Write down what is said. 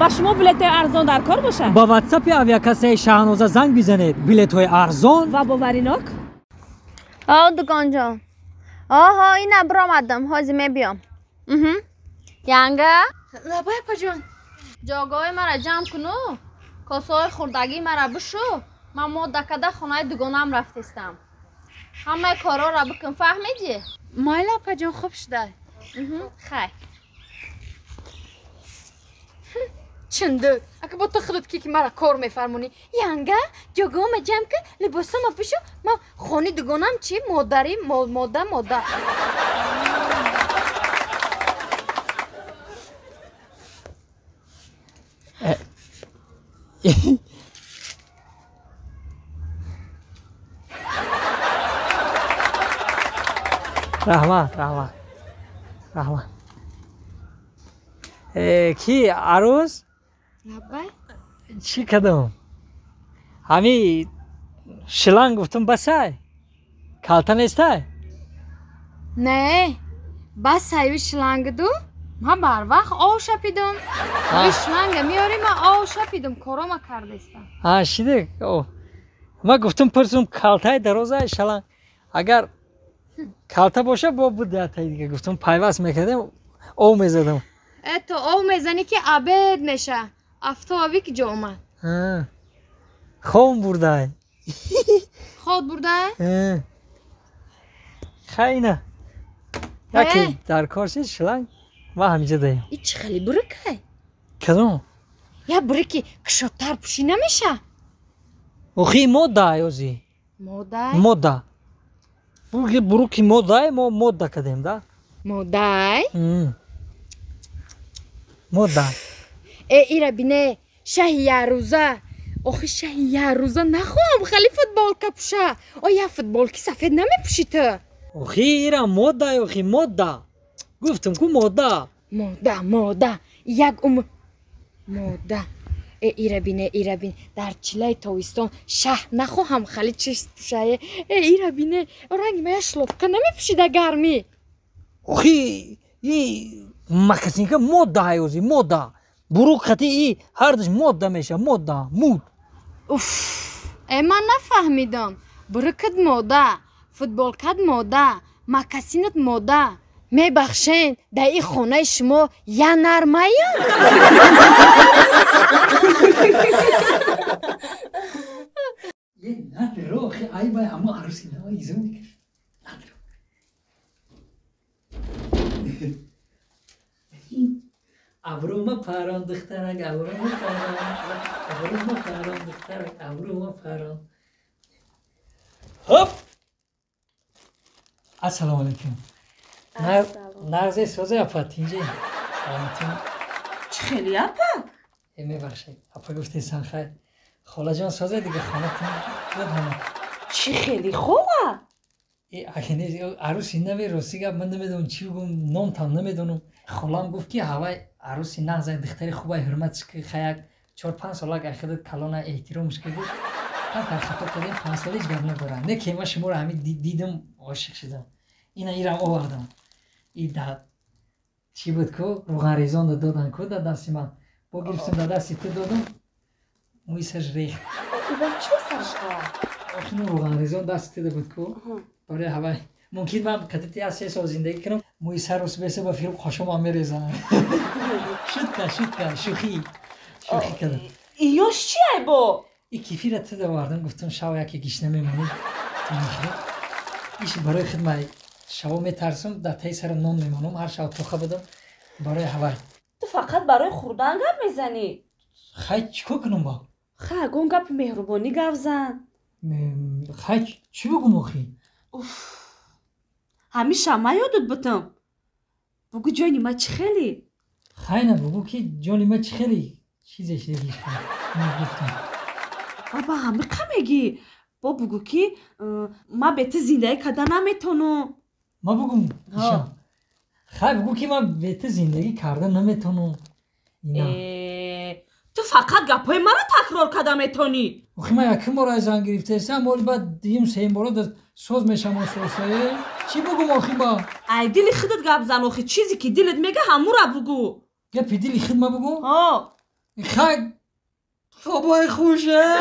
Ба шумо билетҳои арзон дар кор бошад? Ба ватсапи авиакассаи Шаҳноза занг бизанед. Билетҳои арзон ва боваринок. О, дуконҷон. Оҳо, ина биромадам, ҳозир мебиём. Янга? Лабай, апаҷон. Ҷойгоҳи мара ҷамъ куну, косаҳои хурдагии мара бишу, ман модда када хонаи дугонаам рафтестам. Ҳамаи корҳоро бикун, фаҳмидӣ? Майли, апаҷон, хуб шуда. Хай. Чиндук, ака бо ту худат ки мара кор мефармонӣ. Янга, ҷойгоҳама ҷамъ кун, либосама бишу, ман хони дугонам чи модари мода мода. Раҳмат, раҳмат, раҳмат. Ки арӯз? Лабай. Чӣ кардам? Ҳами шиланг гуфтум, басай, калта нестай? Не, басаю шилангду, ман барвақт ов шапидум. Ҳами шланга меёрӣ, ман ов шапидум, корома кардестам. Шиде, ман гуфтум пурсум, калтаи дарозай шаланг, агар калта боша, бо будатай дига, гуфтум пайваст мекардем, ов мезадам. Э, то ов мезанӣ ки абед меша. Автоави ки ҷо омад. Хом бурдай. Хоб бурдай? Хайна. Яке дар кор шид шланг, ман ҳамиҷа даем. И чӣ хеле бурикай? Кадом? Я бурики кушодтар пӯшӣ намеша? Охи мода ози. Модай? Мода. Буруки модай, мо мода кардем, да? Модай? Мода. Э, ира бине, шаҳи яррӯза. Охи шаҳи яррӯза нахоҳам хеле футболка пӯша. О, я футболки сафед намепӯшӣ ту? Охи ира модай, охи мода. Гуфтум ку мода. Мода, мода. Як умр мода. Э, ира бине, ира бин. Дар чилаи тобистон шаҳ нахоҳам хеле чиз пӯшае. Э, ира бине, ранги ма я шлопка намепӯшӣ дар гармӣ. Охи и макасинка мода ози, мода. Бурук хати и ҳардуш мода меша, мода, муд. Уф, э, ман нафаҳмидам. Бурукат мода, футболкат мода, макасинат мода. Мебахшен, дар ин хонаи шумо я нармаям? Надро, охи ай бай ҳамо арӯси нава изо мекард. Надро. Абрӯма парон, духтарак, абрӯма парон, абрӯма парон, духтарак, абрӯма парон. Хоп! Ассалому алайкум. Нағзе созе апа, тинҷи? Саломатин? Чӣ хеле апа? Э, мебахшед, апа гуфтесан, хай. Холаҷон созе дига, хонатон буд ҳама. Чӣ хеле хола? Э, аки арӯси нави, рости гап, ман намедонам чӣ бигӯм, номтам намедонам. Холам гуфт ки ҳавай арӯси нағзай, духтари хубай, ҳурматш ки, хаяк 4-5 солак ай худат калона, эҳтиромш ки, гуфт. Камтар хато кардем, 5 сола ҳеҷ гап надорам. Не ки ман шуморо ҳамин дидам, ошиқ шудам. Ина ирам овардам. И да чӣ буд ку, рӯғанрезон додан ку дар дасти ман. Бо гирифтам дар дасти ту додам, мӯи сарш рехт. Ива чӣ сарш Охи ну рӯғанрезон дасти ту буд ку. Барои ҳавай мумкин ман катити аз 3 сол зиндагӣ кунам, мӯи сару беса ба фирм қошомам мерезам. Шутка, шутка, шӯхӣ. Шӯхӣ кардам. Иёш чи ай бо? И кефира ту овардам, гуфтам шав яке гишна мемонӣ. Иш барои худ ман шаво метарсам, дар таи сарам нон мемонам, ҳар шав тоха будам барои ҳавай. Ту фақат барои хӯрдан гап мезанӣ. Хай, чӣ кор кунам бо? Хай, ягон гапи меҳрубонӣ гап зан. Хай, чӣ бигӯм охи? Уф, ҳамиша ма ёдат бутам. Бугӯ, ҷони ма чӣ хеле? Хайна, бугӯ ки ҷони ма чӣ хеле, чизе шидагиш гуфтам. Баба, ҳамиқа мегӣ? Бо бугӯ ки ман бе ту зиндагӣ карда наметонам. Ма бугум? Хай, бугӯ ки ман бе ту зиндагӣ карда наметонам. Ту фақат гапҳои маро такрор карда метонӣ. Охи ман якум бор ай зан гирифтаистам, оли баъд дуюм сеюм бора соз мешам ососе. Чӣ бугум охи ба? Ай дили худат гап зан охи, чизе ки дилат мега, ҳамура бугӯ. Гапи дили худ ма бугум? Ҳо. Хай, хобои хуше.